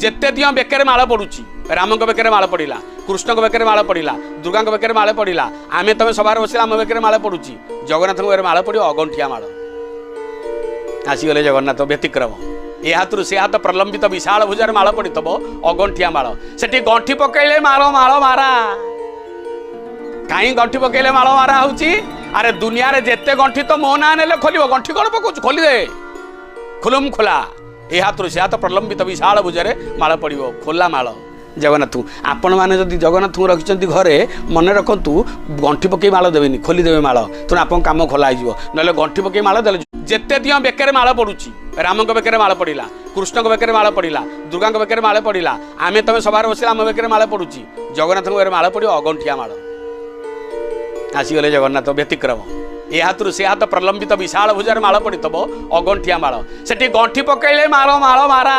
ଯେତେ ଦିଅଁ ବେକରେ ମାଳ ପଡ଼ୁଛି, ରାମଙ୍କ ବେକରେ ମାଳ ପଡ଼ିଲା, କୃଷ୍ଣଙ୍କ ବେକରେ ମାଳ ପଡ଼ିଲା, ଦୁର୍ଗାଙ୍କ ବେକରେ ମାଳ ପଡ଼ିଲା, ଆମେ ତମେ ସଭାରେ ବସିଲେ ଆମ ବେକରେ ମାଳ ପଡ଼ୁଛି, ଜଗନ୍ନାଥଙ୍କ ବେକରେ ମାଳ ପଡ଼ିବ ଅଗଣ୍ଠିଆ ମାଳ। ଆସିଗଲେ ଜଗନ୍ନାଥ ବ୍ୟତିକ୍ରମ। ଏ ହାତରୁ ସେ ହାତ ପ୍ରଲମ୍ବିତ ବିଶାଳ ଭୁଜାରେ ମାଳ ପଡ଼ିଥିବ, ଅଗଣ୍ଠିଆ ମାଳ। ସେଠି ଗଣ୍ଠି ପକେଇଲେ ମାଳ ମାଳ ମାରା। କାହିଁ ଗଣ୍ଠି ପକେଇଲେ ମାଳ ମାରା ହଉଛି? ଆରେ ଦୁନିଆରେ ଯେତେ ଗଣ୍ଠି ତ ମୋ ନାଁ ନେଲେ ଖୋଲିବ, ଗଣ୍ଠି କ'ଣ ପକଉଛୁ? ଖୋଲିଦେ, ଖୁଲୁମ ଖୋଲା। ଏ ହାତରୁ ସେ ହାତ ପ୍ରଲମ୍ବିତ ବିଶାଳ ଭୁଜାରେ ମାଳ ପଡ଼ିବ, ଖୋଲା ମାଳ ଜଗନ୍ନାଥଙ୍କୁ। ଆପଣମାନେ ଯଦି ଜଗନ୍ନାଥଙ୍କୁ ରଖିଛନ୍ତି ଘରେ, ମନେ ରଖନ୍ତୁ, ଗଣ୍ଠି ପକେଇ ମାଳ ଦେବେନି, ଖୋଲିଦେବେ ମାଳ। ତେଣୁ ଆପଣଙ୍କ କାମ ଖୋଲା ହେଇଯିବ। ନହେଲେ ଗଣ୍ଠି ପକେଇ ମାଳ ଦେଲେ ଯେତେ ଦିଅଁ ବେକରେ ମାଳ ପଡ଼ୁଛି, ରାମଙ୍କ ବେକରେ ମାଳ ପଡ଼ିଲା, କୃଷ୍ଣଙ୍କ ବେକରେ ମାଳ ପଡ଼ିଲା, ଦୁର୍ଗାଙ୍କ ବେକରେ ମାଳ ପଡ଼ିଲା, ଆମେ ତମେ ସଭାରେ ବସିଲେ ଆମ ବେକରେ ମାଳ ପଡ଼ୁଛି, ଜଗନ୍ନାଥଙ୍କ ବେକରେ ମାଳ ପଡ଼ିବ ଅଗଣ୍ଠିଆ ମାଳ। ଆସିଗଲେ ଜଗନ୍ନାଥ ବ୍ୟତିକ୍ରମ। ଏ ହାତରୁ ସେ ହାତ ପ୍ରଲମ୍ବିତ ବିଶାଳ ଭୁଜାରେ ମାଳ ପଡ଼ିଥିବ, ଅଗଣ୍ଠିଆ ମାଳ। ସେଠି ଗଣ୍ଠି ପକେଇଲେ ମାଳ ମାଳ ମାରା।